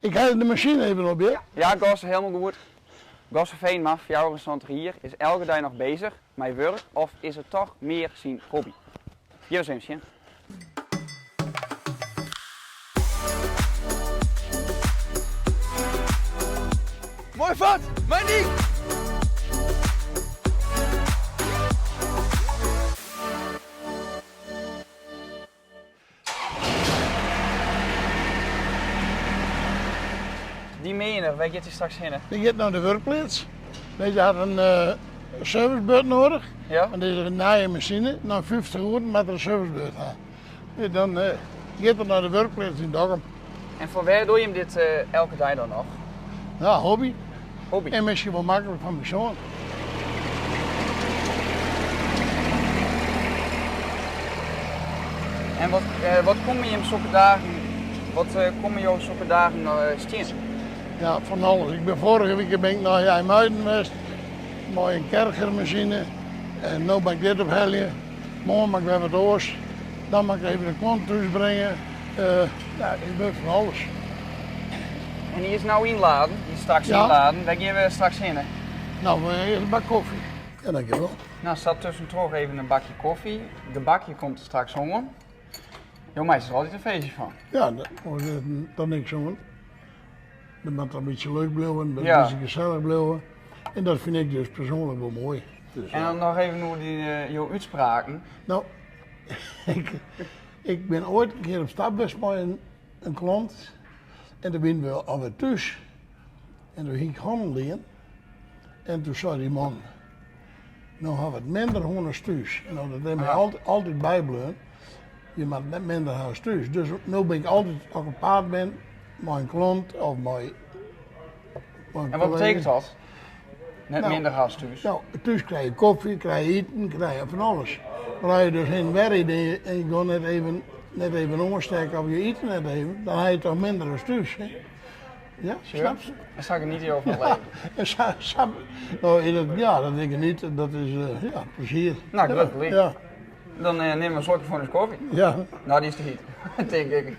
Ik helje de masine even op, hear. Ja, Gosse, helemaal goed. Gosse Veenma, 74 jier, is elke dei noch bezich mei wurk of is it toch mear syn hobby? Hjir ris even sjen. Moai fart, Mandy! Dy meaner, wêr giet dy straks hinne? Dy giet nei de wurkpleats. Dizze hat in servicebeurt noadich. Ja. Want dit is in nije masine. Nei 50 oeren moat er in servicebeurt ha. Dan giet er nei de wurkpleats yn Dokkum. En foar wêr doe jim dit elke dei dan noch? Ja, hobby. Hobby. En miskien wol maklik foar myn soan. En wat, wat komme jim sokke dagen, wat komme jo sokke dagen tsjin? Ja, fan alles. Ik bin foarige wike bin ik nei IJmuiden west mei in kerchermasine. En no moat ik dit ophelje. Moarn moat ik wer wat oars. Dan moat ik even de klant thús bringe. Ja, ik wurd fan alles. En dy is no ynladen, dy is straks Ja. ynladen. Wêr gean we straks hinne? No, we earst in bak kofje. Ja, dankjewol. No, sa tuskentroch even in bakje kofje. Gebakje komt der straks oan. Jo meitsje der altyd in feestje fan. Ja, dat is toch niks oan. Dat moat in bytsje leuk bliuwe, dat Ja. in bytsje gesellich bliuwe. En dat fyn ik dus persoanlik wol moai. Dus, En dan noch even oer dy, jo útspraken. No, ik, ik bin oait in kear op stap west mei in, in klant. En doe wiene we alwer thús. En doe hie ik hannel dien. En toen sei dy man, no ha we it minder hân as thús. No, dat is my altyd, altyd bybleaun. Je moatte net minder ha as thús. Dus no bin ik altyd, as ik op paad bin, mei in klant of mei, mei in En wat betekent kollega. dat? Net Nou, minder ha as thús. No, thús krije je kofje, krije je iten, krije je fan alles. Mar as je dus hinne en wer ride en je, en je gean net even, net even oanstekke of je ite net even, dan ha je toch minder as thús. Hè? Ja, snap je? En sa geniete jo fan it leven. En sa, sa, no, dat, ja, dat ik geniet, dat is ja, plezier. No, grut gelyk. Ja. Dan nimme we in slokje fan ús kofje. Ja. No, dy is te hyt, tink ik.